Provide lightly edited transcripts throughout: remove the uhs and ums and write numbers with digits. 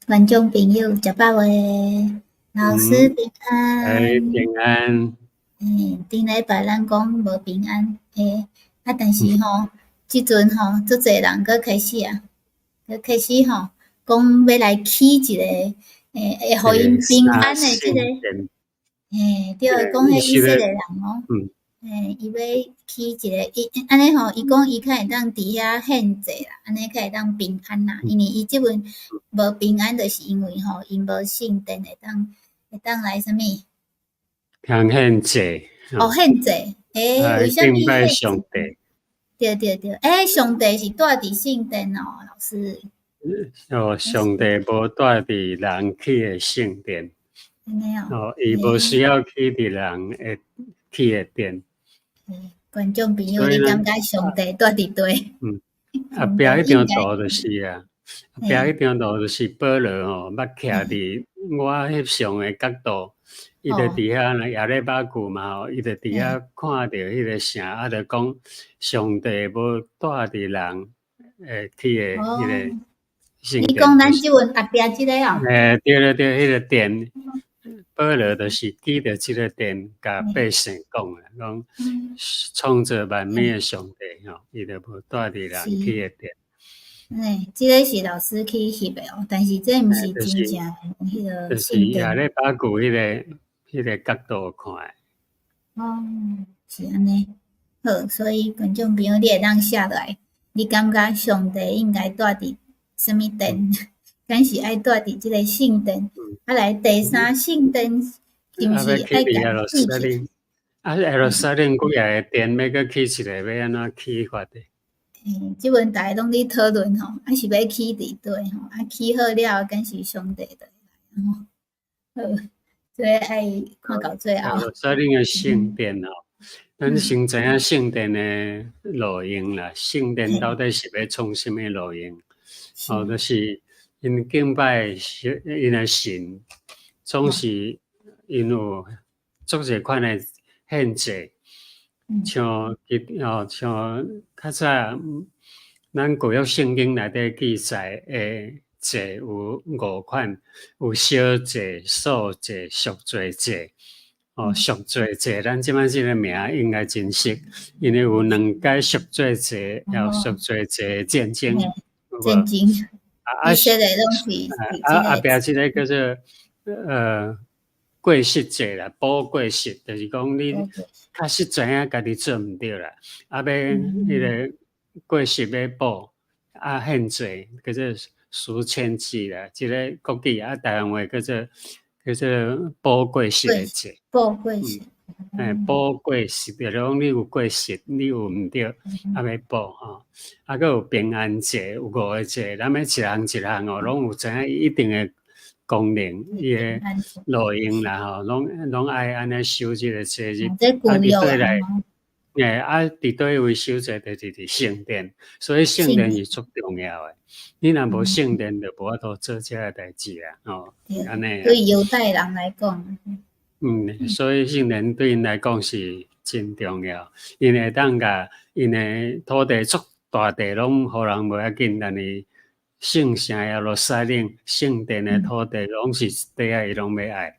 觀眾朋友，食飽未？老師平安。哎，平安。頂禮拜咱講無平安，啊，但是吼，這陣吼，足濟人閣開始啊，閣開始吼，講欲來起一個，會予𪜶平安的這個，對，講彼以色列人哦，伊欲起一個，伊按呢吼，伊講伊較會當佇遐獻祭啦，按呢較會當平安啦，因為伊這陣無平安，就是因為吼，𪜶無聖殿會當來啥物？通獻祭。哦，獻祭，為啥物敬拜上帝？對對對，上帝是蹛佇聖殿哦，老師。哦，上帝無蹛佇人起的聖殿。哦，伊無需要起佇人會起的殿。觀眾朋友，你感覺上帝蹛佇佗？後壁彼張圖就是啊，後壁彼張圖就是保羅吼，捌徛佇我翕相的角度，伊就佇遐呢，亞勒巴古嘛吼，伊就佇遐看著彼個城，啊，就講上帝無蹛佇人會起的彼個聖殿。你講咱這陣後壁這個哦？對對對，彼個殿，保羅就是指著這個殿，共百姓講的，講創造萬物的上帝吼，伊就無蹛佇人起的殿。這個是老師去翕的哦，但是這毋是真正的彼個聖殿。就是亞勒巴古彼個角度看的。哦，是按呢。好，所以觀眾朋友，你會當寫落來，你感覺上帝應該蹛佇啥物殿？敢是愛蹛佇這個聖殿？啊，來第三聖殿是毋是愛共起？啊，耶路撒冷幾仔個殿，欲閣起一個，欲按怎起法的？這陣逐家攏咧討論吼，啊是欲起佇佗吼？啊起好了，敢是上帝就會來吼。好，這愛看到最後。耶路撒冷的聖殿吼，咱先知影聖殿的路用啦。聖殿到底是欲創啥物路用？哦，就是𪜶敬拜𪜶的神，總是𪜶有足濟款的獻祭，像哦，像較早咱舊約聖經內底記載的祭有五款，有燒祭、素祭、贖罪祭。哦，贖罪祭，咱這擺這個名應該真熟，因為有兩擺贖罪祭，還有贖罪祭的戰爭。戰爭。啊，啊，後壁這個叫做過失祭啦，補過失，就是講你確實知影家己做毋對啦，啊，欲彼個過失欲補，啊，獻祭叫做贖愆祭啦，這個國語啊，台灣話叫做補過失的祭。補過失。補過失，就是講你有過失，你有毋對，啊，欲補吼。啊，閣有平安祭，有五個祭，咱欲一項一項哦，攏有知影一定的功能，伊的路用啦吼，攏愛按呢守這個節日。啊，佇佗來，啊，佇佗位守節就是佇聖殿，所以聖殿是足重要的。你若無聖殿，就無法度做這个代誌啊，吼，按呢。對猶太人來講。所以聖殿對𪜶來講是真重要，𪜶會當共𪜶的土地足大塊攏予人無要緊，但是聖城耶路撒冷聖殿的土地攏是地仔，伊攏欲愛，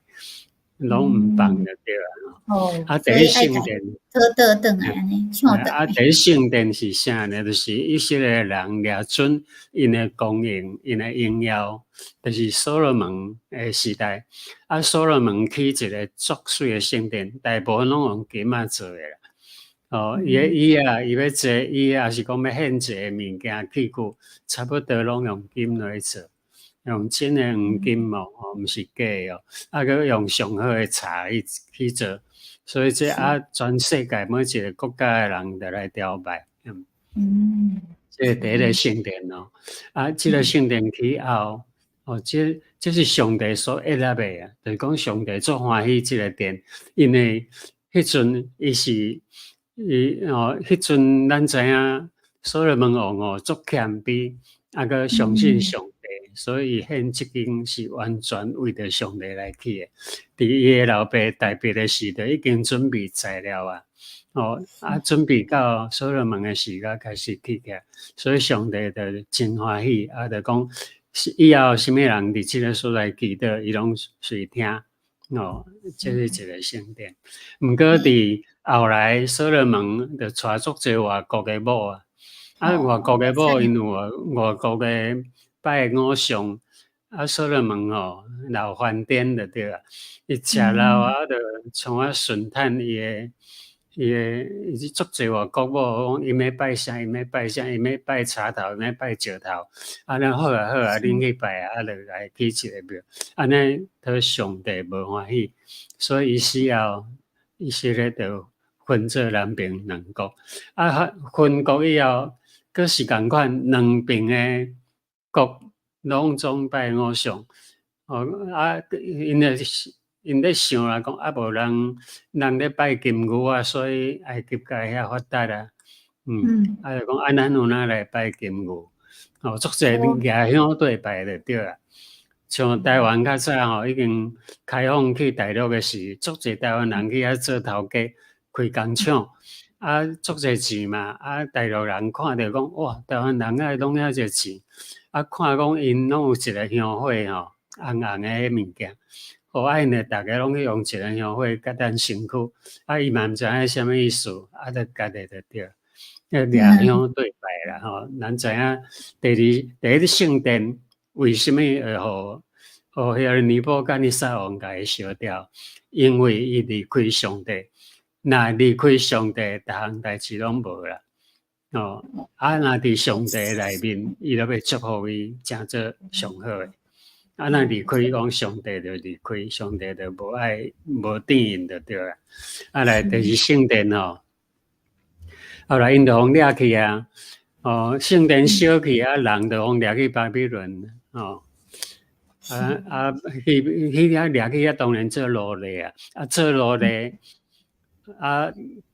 攏毋放就對啊。哦，啊，第一聖殿，討倒轉來按呢，搶啊，第一聖殿是啥呢？就是以色列人掠準𪜶的光榮、𪜶的榮耀，就是所羅門的時代。啊，所羅門起一個足媠的聖殿，大部分攏用金仔做的啦。哦，伊的椅仔，伊欲坐椅仔，抑是講欲獻祭的物件器具，差不多攏用金來做，用真的黃金哦，哦，毋是假的哦。啊，閣用上好的柴去做，所以這啊，全世界每一個國家的人就來朝拜。這個第一個聖殿哦，啊，這個聖殿起後，哦，這是上帝所悅納的啊，就是講上帝足歡喜這個殿，因為彼陣伊是伊哦，彼陣咱知影所羅門王哦足謙卑，啊，閣相信上帝，所以獻這間是完全為著上帝來起的。佇伊的老爸大衛的時代已經準備材料啊，哦，啊，準備到所羅門的時間開始起起來，所以上帝就真歡喜，啊，就講是以後啥物人佇這個所在祈禱，伊攏隨聽。哦，這是一個聖殿。毋過佇後來，所羅門就娶足濟外國的某啊，啊，外國的某𪜶有外國的拜偶像，啊，所羅門吼老翻顛就對啊，伊食老啊，就創啊順趁伊的伊的伊足濟外國某，講𪜶欲拜啥，𪜶欲拜啥，𪜶欲拜柴頭，𪜶欲拜石頭，按呢好啊好啊，恁去拜啊，啊就來起一個廟，按呢討上帝無歡喜，所以伊死後，以色列就分做南北兩國，啊分國以後，閣是仝款兩邊的國攏總拜偶像，哦啊，𪜶咧想啦，講啊無人人咧拜金牛啊，所以埃及才會遐發達啊，啊就講啊咱有哪來拜金牛？哦，足濟舉香對拜就對啊。像台灣較早吼已經開放去大陸的時，足濟台灣人去遐做頭家，開工廠，啊足濟錢嘛，啊大陸人看著講哇，台灣人哪會攏遐濟錢？啊看講𪜶攏有一個香火吼，紅紅的彼物件。哦，啊𪜶就逐家攏去用一個香火佮咱身軀，啊伊嘛毋知影啥物意思，啊就家己就對，彼舉香對拜啦吼。咱知影第二第一聖殿為啥物會予彼個尼布甲尼撒王共伊燒掉？因為伊離開上帝，若離開上帝，逐項代誌攏無啦。哦，啊若佇上帝內面，伊就欲祝福伊，成做上好的。啊，若離開講上帝就離開，上帝就無愛無典應就對啦。啊，來第二聖殿吼，後來𪜶就予掠去啊，哦，聖殿燒去啊，人就予掠去巴比倫，哦，啊啊去去遐掠去遐，當然做奴隸啊，啊做奴隸，啊，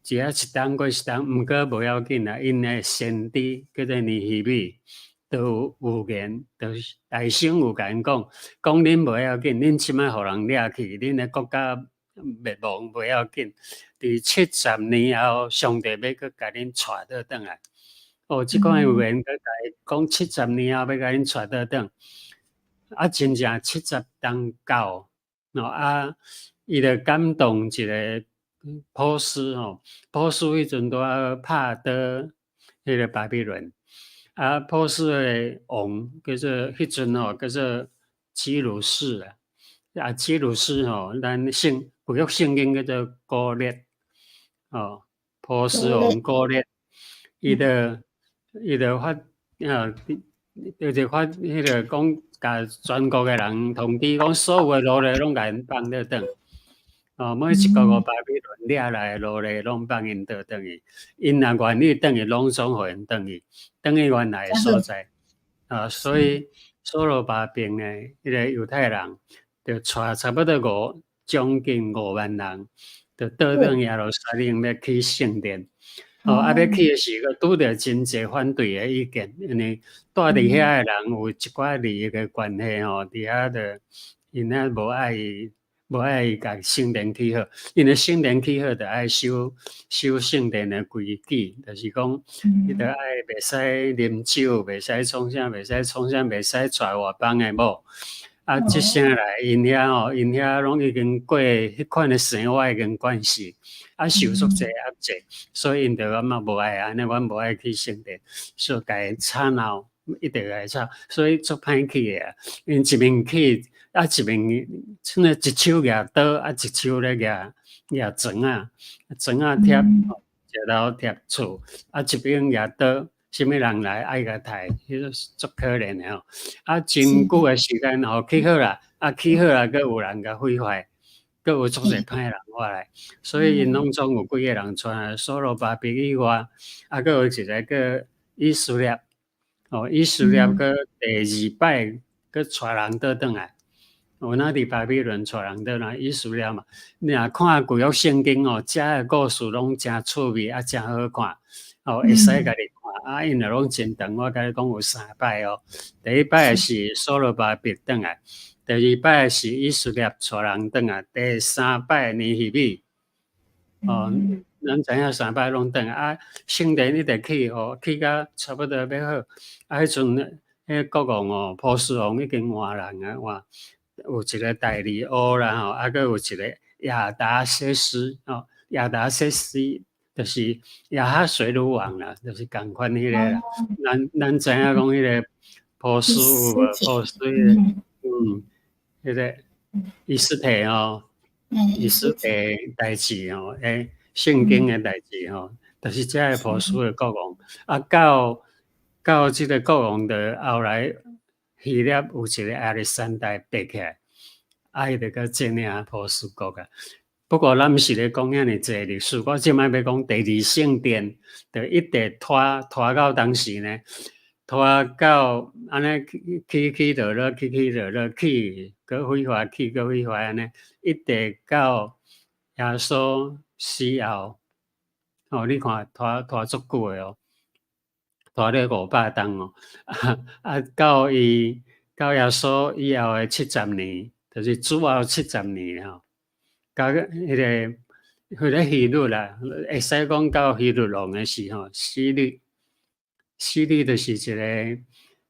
一下一冬過一冬，毋過無要緊啦，𪜶的先知叫做尼希米，都有預言，就是大聲有共𪜶講，講恁無要緊，恁這擺予人掠去，恁的國家滅亡無要緊。佇70年後，上帝欲閣共恁帶倒轉來。哦，這款預言閣共伊講70年後欲共恁帶倒轉。啊，真正70冬到，哦啊，伊就感動一個波斯吼，波斯彼陣拄仔拍倒彼個巴比倫。啊，波斯的王叫做彼陣吼，叫做基魯士啊。啊，基魯士吼，咱聖舊約聖經叫做古列，哦，波斯王古列，伊就發啊，就是發彼個講，共全國的人通知講，所有的奴隸攏共𪜶放倒轉。哦，每一個月巴比倫掠來的奴隸攏放𪜶倒轉去，𪜶若願意轉去，攏總予𪜶轉去，轉去原來的所在。啊，所以所羅巴伯呢，彼個猶太人就帶差不多將近5萬人，就倒轉耶路撒冷欲起聖殿。哦，啊，欲起的時，閣拄著真濟反對的意見，因為蹛佇遐的人有一寡利益的關係吼，佇遐就𪜶遐無愛伊共聖殿起好，因為聖殿起好，就愛守守聖殿的規矩，就是講，伊著愛袂使啉酒，袂使創啥，袂使創啥，袂使娶外邦的某。啊，這聲來𪜶遐吼，𪜶遐攏已經過彼款的生活已經慣勢，啊受足濟壓制，所以𪜶就感覺無愛按呢，阮無愛去聖殿，所以共伊吵鬧，一直共伊吵，所以足歹起的啊。𪜶一面起，啊一面像一手舉刀，啊一手咧舉舉磚仔，磚仔貼石頭貼厝，啊一邊舉刀，啥物人來愛共刣，彼個足可憐的吼。啊，真久的時間吼起好啦，啊起好啦，閣有人共毀壞，閣有足濟歹人活來，所以𪜶攏總有幾個人跩所羅巴伯以外，啊，閣有一個叫以斯帖，哦，以斯帖閣第二擺閣帶人倒轉來，有哪佇巴比倫帶人倒來，以斯帖嘛，你若看舊約聖經哦，遮的故事攏誠趣味啊，誠好看，哦，會使家己看，啊，因為攏真長，我共你講有三擺哦。第一擺是所羅巴伯轉來，第二擺是以斯帖帶人轉來，第三擺尼希米，哦，咱知影三擺攏轉來，啊，聖殿一直起哦，起甲差不多欲好，啊，彼陣彼彼個國王哦，波斯王已經換人啊，換有一個大利烏啦吼，啊，閣有一個亞達薛西吼，亞達薛西就是亞哈隨魯王啦，就是仝款彼個啦。咱知影講彼個波斯有無？波斯彼個，彼個以斯帖吼，以斯帖代誌吼，聖經的代誌吼，就是這个波斯的國王。啊，到這个國王的後來，希臘有一個亞歷山大爬起來，啊，伊就閣佔領波斯國啊。不過咱毋是咧講遐爾濟歷史，我這擺欲講第二聖殿，就一直拖拖到當時呢，拖到按呢起起落落，起起落落，起閣毀壞，起閣毀壞按呢，一直到耶穌死後，哦，你看拖拖足久的哦，拖了500冬哦，啊，到伊到耶穌以後的七十年，就是主後七十年吼。到彼個希律啦，會使講到希律王的時候，希律，希律就是一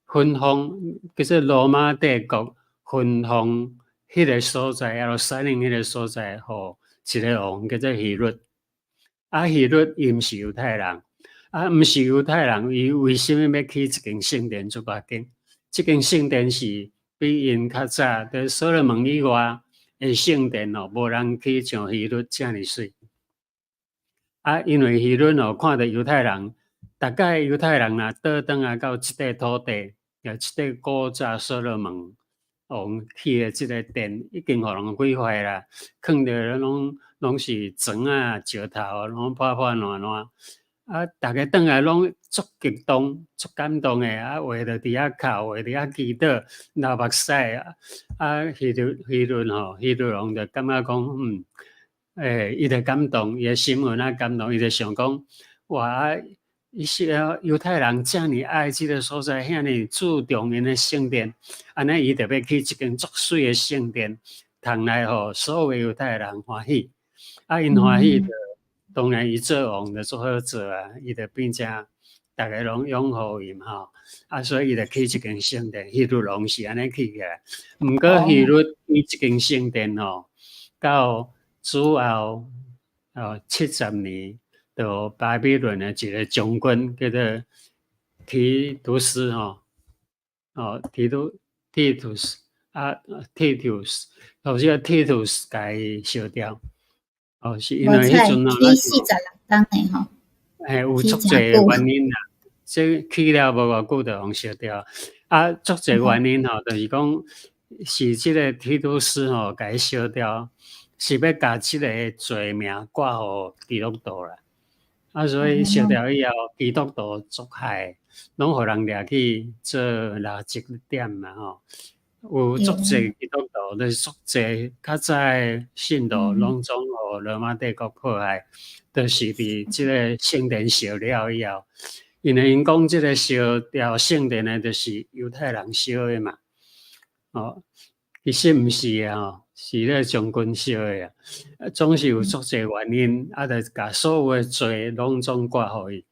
個分封，叫做羅馬帝國分封彼個所在，耶路撒冷彼個所在，予一個王叫做希律。啊，希律伊毋是猶太人，啊，毋是猶太人，伊為啥物欲起一間聖殿足大間？這間聖殿是比𪜶較早，佇所羅門以外的聖殿哦，無人起像希律遮爾媠。啊，因為希律哦，看著猶太人，逐擺猶太人若倒轉來到這塊土地，抑這塊古早所羅門王起的這个殿，已經予人毀壞啦，囥著攏是磚仔石頭，攏破破爛爛。啊，逐家轉來攏足激動、足感動的，啊，有的就佇遐哭，有的佇遐祈禱、流目屎。啊，希律吼，希律王就感覺講，伊就感動，伊的心有哪感動，伊就想講，哇，伊是猶太人遮爾愛這个所在，遐爾注重𪜶的聖殿，按呢伊就欲起一間足媠的聖殿，通來予所有猶太人歡喜。啊，𪜶歡喜就當然伊做王就足好做啊，伊就變成逐家攏擁護伊嘛吼。啊，所以伊就起一間聖殿，希律王是按呢起起來。毋過希律起這間聖殿吼，到主後70年，就巴比倫的一個將軍叫做提圖斯吼，哦，提圖斯啊，提圖斯，哦，這個提圖斯共伊燒掉。哦，是因為彼陣哦，起46冬的吼，嘿，有足濟原因啦。這起了無偌久就予燒掉。啊，足濟原因吼，就是講是這个提圖斯吼，共伊燒掉，是欲共這个罪名掛予基督徒啦。啊，所以燒掉以後，基督徒足害，攏予人掠去做垃圾點嘛吼。有足濟基督徒，就是足濟較早的信徒，攏總予羅馬帝國迫害，就是佇這个聖殿燒了以後，因為𪜶講這个燒掉聖殿的，就是猶太人燒的嘛。哦，其實毋是啊，吼，是彼个將軍燒的啊。總是有足濟原因，啊，就共所有的罪攏總掛予伊。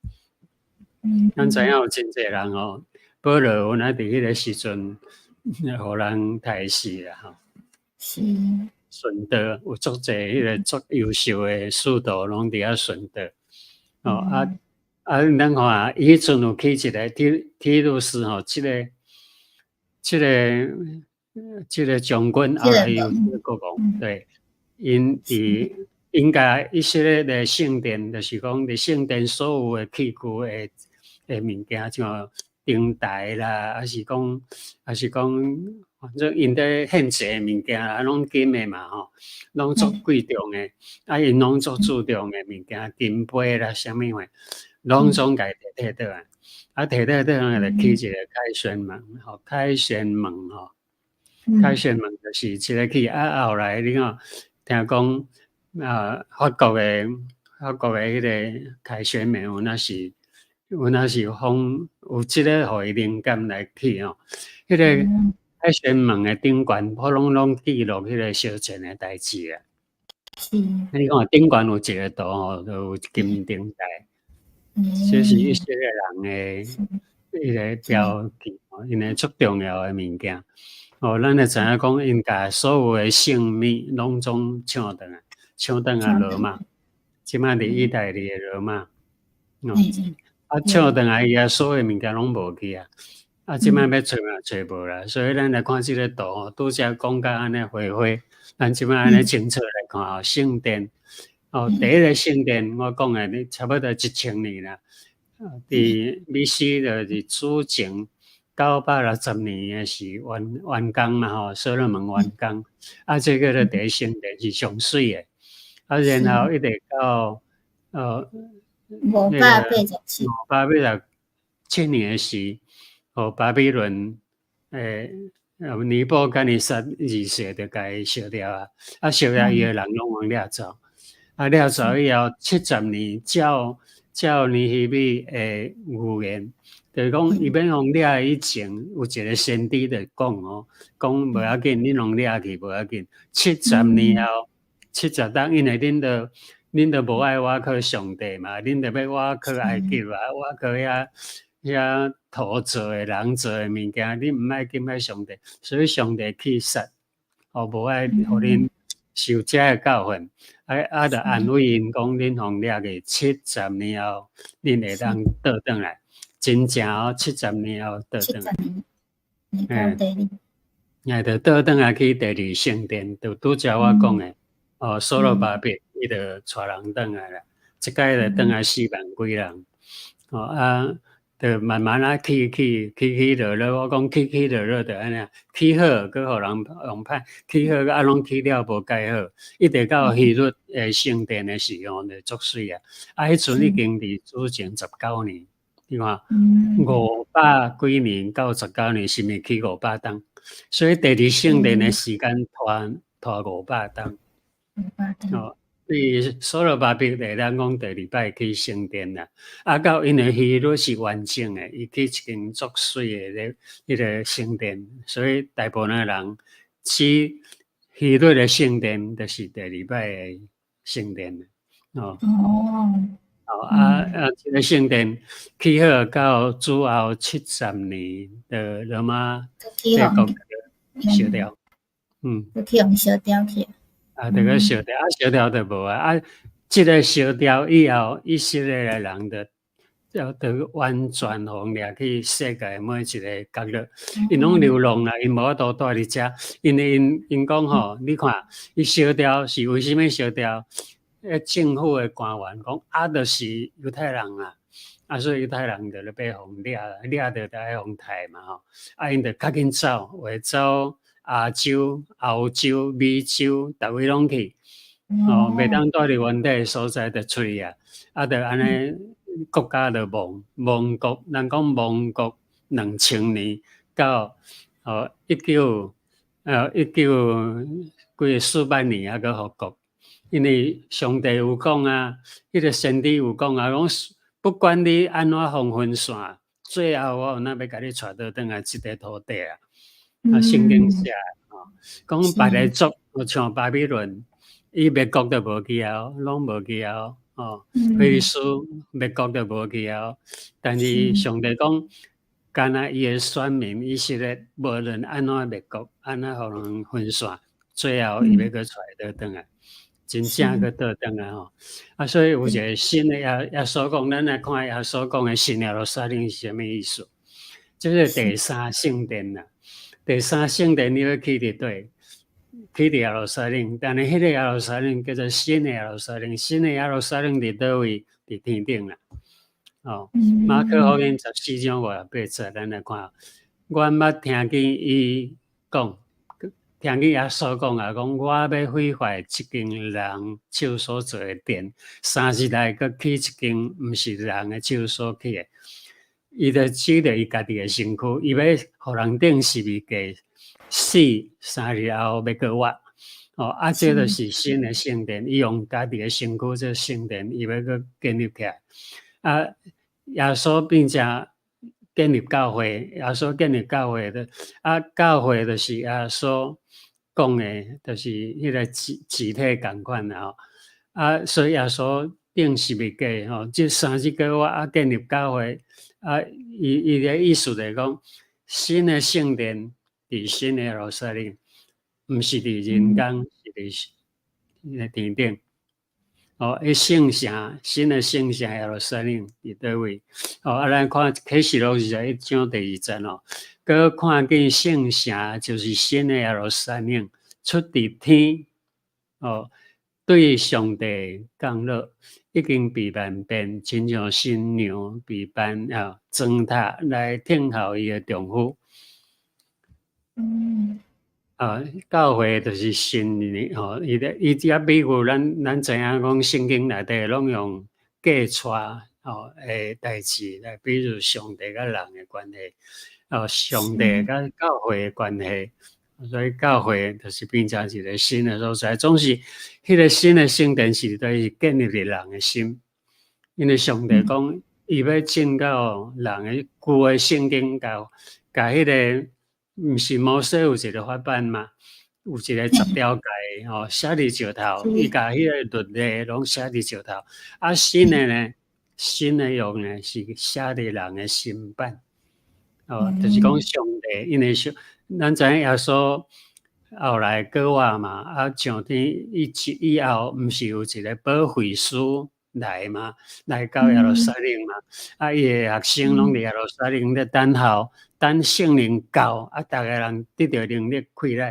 咱知影有真濟人吼，保羅有哪佇彼个時陣，予人刣死啦吼。殉道有足濟彼个足優秀的使徒攏佇遐殉道。哦啊，咱看伊彼陣有起一个提圖斯吼，這个將軍後來又做國王，對，𪜶佇應該以色列的聖殿，就是講佇聖殿所有的器具的物件，像燈台啦，抑是講，反正𪜶咧獻祭的物件啊，攏金的嘛吼，攏足貴重的，啊，𪜶攏足注重的物件，金杯啦，啥物貨，攏總共提提倒來，啊，提倒來就起一个凱旋門，吼，凱旋門吼，凱旋門就是這个起，啊，後來你看，聽講啊，法國的彼个凱旋門有哪是仿有這个予伊靈感來起吼，彼个凱旋門的頂懸，普攏攏記錄彼个燒錢的代誌啊。你看頂懸有一个圖吼，就有金燈台，這是以色列人的伊个標記，𪜶个足重要的物件。哦，咱會知影講，𪜶共所有的聖物攏總搶轉來，搶轉來羅馬，這擺佇意大利的羅馬。哦，啊，搶轉來伊啊，所有物件攏無去啊。啊，這擺欲揣嘛揣無啦。所以咱來看這個圖吼，拄才講甲按呢花花，咱這擺按呢清楚來看吼，聖殿。哦，第一个聖殿我講的，你差不多1000年啦。佇 B.C. 就是主前960年的時完工嘛吼，所羅門完工。啊，這個就第一聖殿是上媠的。啊，然後一直到587。587年的時，哦，巴比倫尼布甲尼撒二世就共伊燒掉啊，啊，燒掉伊的人攏予掠走。啊，掠走以後七十年，照尼希米的預言，就是講伊欲予掠以前，有一個先知就講哦，講無要緊，恁予掠去無要緊。七十年後，70冬，因為恁都無愛倚靠上帝嘛，恁就欲倚靠埃及啊，倚靠遐土做的人做的物件，恁毋愛敬拜上帝，所以上帝去殺，哦，無愛予恁受這个教訓，啊啊，就安慰𪜶講，恁予掠去七十年後，恁會當倒轉來，真正哦，七十年後倒轉來。嘿，哎，就倒轉來去第二聖殿，就拄才我講的，哦，所羅巴伯伊就帶人轉來啦，這擺就轉來4萬幾人，哦啊，就慢慢啊起起起起落落，我講起起落落就按呢，起好閣予人用歹，起好啊攏起了無蓋好，一直到希律的聖殿的時候就足媠啊，啊，彼陣已經佇主前十九年，你看五百幾年到十九年，是毋是起500冬？所以第二聖殿的時間拖500冬。哦，對所羅巴伯會當講第二擺起聖殿啦，啊，到因為希律是完整的，伊起一間足媠的咧彼個聖殿，所以大部分的人指希律的聖殿就是第二擺的聖殿哦。哦啊啊！這個聖殿起好到主後七十年的羅馬帝國燒掉，嗯，去予燒掉去。啊，這個燒掉，啊，燒掉就無啊，啊，這個燒掉以後，以色列的人就完全予掠去世界每一个角落，𪜶攏流浪啦，𪜶無法度蹛佇遮，因為𪜶講吼，你看，伊燒掉是為啥物燒掉？彼政府的官員講，啊，就是猶太人啊，啊，所以猶太人就咧欲予掠，掠著就愛予刣嘛吼，啊，𪜶就較緊走，有的走亞洲、歐洲、美洲，逐位攏去，哦，袂當蹛佇原底所在就出去啊，啊，就按呢國家就亡亡國，人講亡國2000年到哦一九幾400年猶閣復國。因為上帝有講啊，彼個先知有講啊，講不管你按怎予分散，最後我有哪欲共你帶倒轉來這個土地啊。啊，聖經寫吼，講別个族，像巴比倫，伊滅國就無去啊，攏無去啊，哦，非利士滅國就無去啊。但是上帝講，干焦伊的選民以色列，無論按怎滅國，按怎予人分散，最後伊欲閣帶倒轉來。真正閣倒轉來吼，啊，所以有一個新的耶穌講，咱來看耶穌講的新耶路撒冷是啥物意思？這個第三聖殿啦，第三聖殿你欲起佇佗？起佇耶路撒冷，但是彼個耶路撒冷叫做新的耶路撒冷，新的耶路撒冷佇佗位？佇天頂啦。哦，馬可福音14章58節，咱來看，阮捌聽見伊講。聽見耶穌講啊，講我欲毀壞這間人手所做的殿，3日內閣起一間毋是人的手所起的。伊就指著伊家己的身軀，伊欲予人釘十字架，死3日後欲閣活。哦，啊，這就是新的聖殿，伊用家己的身軀做聖殿，伊欲閣建立起來。啊，耶穌變成建立教會，耶穌建立教會的，啊，教會就是耶穌講的，就是彼個肢體仝款啦吼。啊，所以耶穌釘十字架吼，這3日過活啊，建立教會，啊，伊伊的意思就是講，新的聖殿佇新的耶路撒冷，毋是佇人間，是佇天頂。哦，彼聖城，新的聖城耶路撒冷佇佗位？哦，啊，咱看啟示錄21章第2節哦，閣看見聖城就是新的耶路撒冷出佇天，哦，對上帝降落，已經備辦變，親像新娘備辦啊，妝闼來聽候伊的丈夫。啊，教會就是新娘吼，伊咧伊遮比喻咱咱知影講聖經內底攏用嫁娶吼的代誌來比喻上帝佮人的關係，哦，上帝佮教會的關係，所以教會就是變成一個新的所在。總是彼個新的聖殿是對建立佇人的心，因為上帝講伊欲進到人的舊的聖經共共彼個。毋是摩西有一個法版嗎？有一個十條誡吼，寫佇石頭，伊共彼個律例攏寫佇石頭。啊，新的呢，新的約呢是寫佇人的心版。哦，就是講上帝，因為上，咱知影耶穌後來閣活嘛，啊上天以以後，毋是有一個保惠師來嘛，來到耶路撒冷嘛，啊，伊的學生攏佇耶路撒冷咧等候。等聖靈到，啊，逐个人得著能力氣力，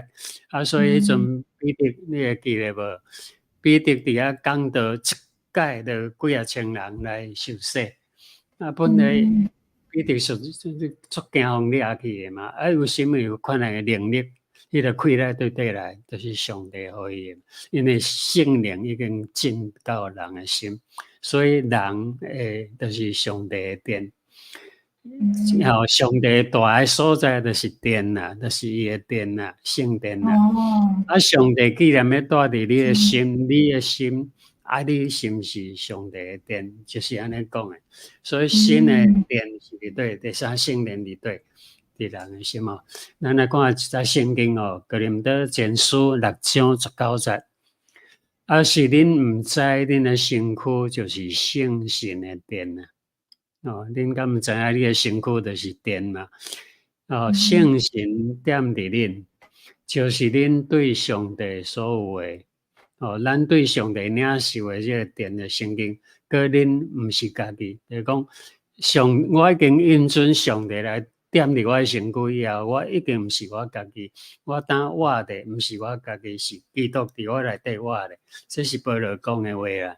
啊，所以彼陣彼得，你會記得無？彼得佇遐講道一擺就幾仔千人來受洗，啊，本來彼得是足驚予掠去的嘛，啊，為啥物有款的能力？彼個氣力對綴來，就是上帝予伊的，因為聖靈已經進到人的心，所以人的就是上帝的殿。吼，上帝蹛的所在就是殿啦，就是伊的殿啦，聖殿啦。啊，上帝既然欲蹛佇你的心，你的心，啊，你是毋是上帝的殿？就是按呢講的。所以新的殿是佇佗？第三聖殿佇佗？佇人的心哦。咱來看一節聖經哦，哥林多前書6章19節。啊，是恁毋知恁的身軀就是聖神的殿啊！哦，恁敢毋知影你的身軀就是殿嘛？哦，聖神踮佇恁，就是恁對上帝所有的。哦，咱對上帝領受的這個殿的聖經，閣恁毋是家己，就是講上我已經允准上帝來踮佇我的身軀以後，我已經毋是我家己，我當活的毋是我家己，是基督佇我內底活的。這是保羅講的話啦。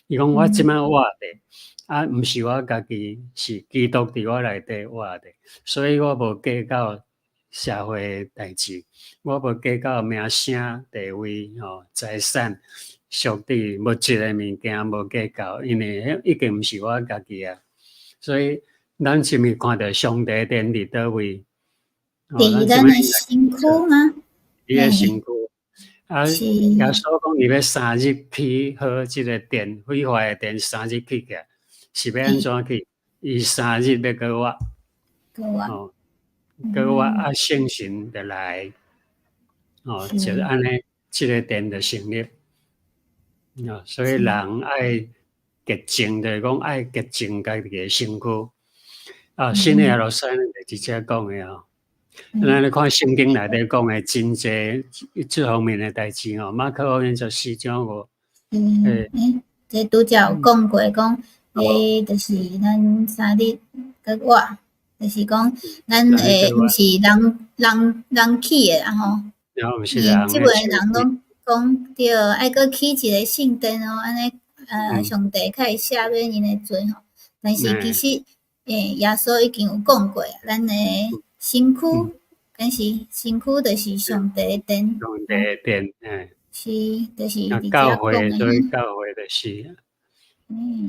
伊講我這擺活的，啊，毋是我家己，是基督佇我內底活的，所以我無計較社會代誌，我無計較名聲、地位、吼財產、屬地物質的物件無計較，因為彼已經毋是我家己啊。所以咱是毋是看著上帝殿佇佗位？佇咱的身軀嗎？你的身軀。啊，耶穌講伊欲3日起好這個殿，毀壞的殿三日起起來，是欲按怎起？伊三日欲閣活，哦，閣活啊，聖神就來，哦，就是按呢，這個殿就成立。哦，所以人愛潔淨，就是講愛潔淨家己的身軀。啊，新的耶路撒冷就直接講的哦。咱來看聖經內底講的真濟這方面的代誌哦。馬可福音14章5。嗯，欸，這拄才有講過，講，欸，就是咱3日閣活，就是講咱會毋是人人人起的啦吼。這擺人攏講對，愛閣起一個聖殿哦，按呢，上帝較會赦免𪜶的罪吼。但是其實，欸，耶穌已經有講過，咱的身軀，但是身軀就是上帝的殿。上帝的殿，欸。是，就是佇教會，所以教會就是，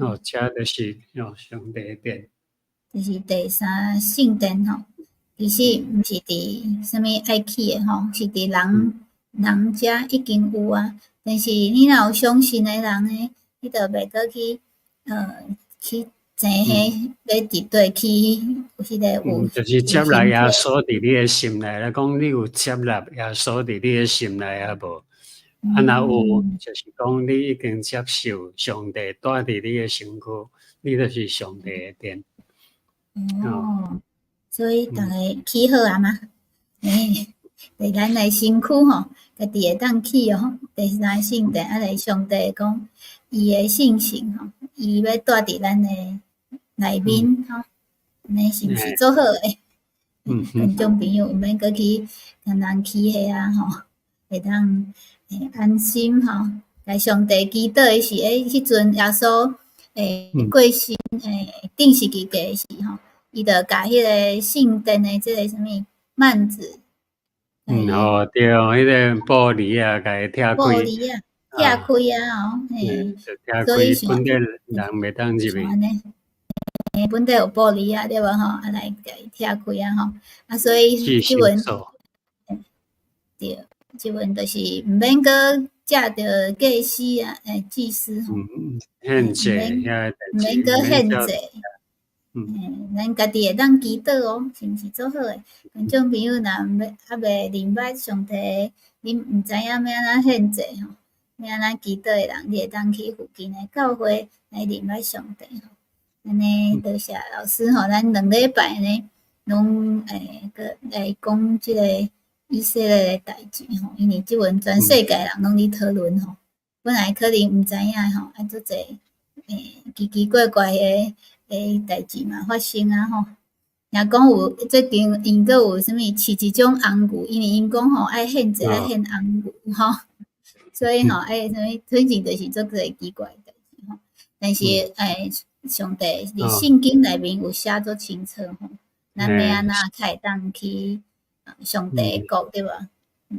哦，這就是哦，上帝的殿。就是第三聖殿吼，其實毋是佇啥物愛起的吼，是佇人人遮已經有啊。但是你若有相信的人呢，你就袂閣去去爭彼欲佇佗去彼個有。就是接納耶穌佇你的心內來講，你有接納耶穌佇你的心內抑無？啊，若有，就是講你已經接受上帝蹛佇你的身軀，你就是上帝的殿。哦，所以逐家起好啊嗎？欸，佇咱的身軀吼，家己會當起哦。第三聖殿，啊，來上帝講，伊的聖城吼，伊欲蹛佇咱的內面吼，按呢是毋是足好的？觀眾朋友毋免閣去共人起彼啊吼，會當會安心吼。來上帝祈禱的時，欸，彼陣耶穌會過身會釘十字架的時吼，伊就共彼个聖殿的這个啥物幔子，嗯哦對，彼个布簾啊，共伊拆開，布簾啊，拆開啊吼，嘿，拆開，本底人袂當入去。嘿，本底有布簾啊，對無吼？啊來共伊拆開啊吼，啊所以這陣，對，這陣就是毋免閣藉著祭司啊，欸，祭司吼，獻祭，毋免閣獻祭，嘿，咱家己會當祈禱哦，是毋是足好的？觀眾朋友若欲猶未認捌上帝，恁毋知影欲按怎獻祭吼，欲按怎祈禱的人，你會當去附近的教會來認捌上帝吼。按呢多謝老師吼，咱兩禮拜呢，攏會閣來講這个以色列的代誌吼，因為這陣全世界人攏佇討論吼，本來可能毋知影吼，啊足濟欸奇奇怪怪的的代誌嘛發生啊吼。若講有最近𪜶閣有啥物飼一種紅牛，因為𪜶講吼愛獻祭愛獻紅牛吼，所以吼愛啥物推進就是足濟奇怪的代誌吼。但是欸，上帝佇聖經內面有寫足清楚吼，咱欲按怎才會當去上帝的國對無？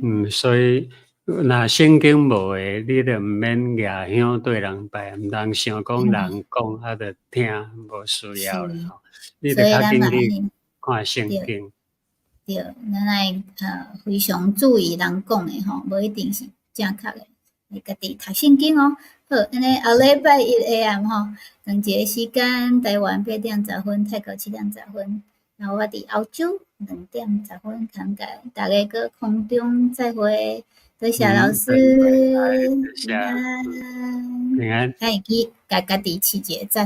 嗯，所以若聖經無的，你就毋免舉香對人拜，毋通想講人講啊就聽，無需要啦吼。你著較緊去看聖經。對，咱愛非常注意人講的吼，無一定是正確的，會家己讀聖經哦。好，按呢後禮拜一下暗吼，仝一个時間，台灣8點10分，泰國7點10分，然後我佇歐洲2點10分，同共逐家閣空中再會，多謝老師，平安，平安，咱會記共家己飼一个讚。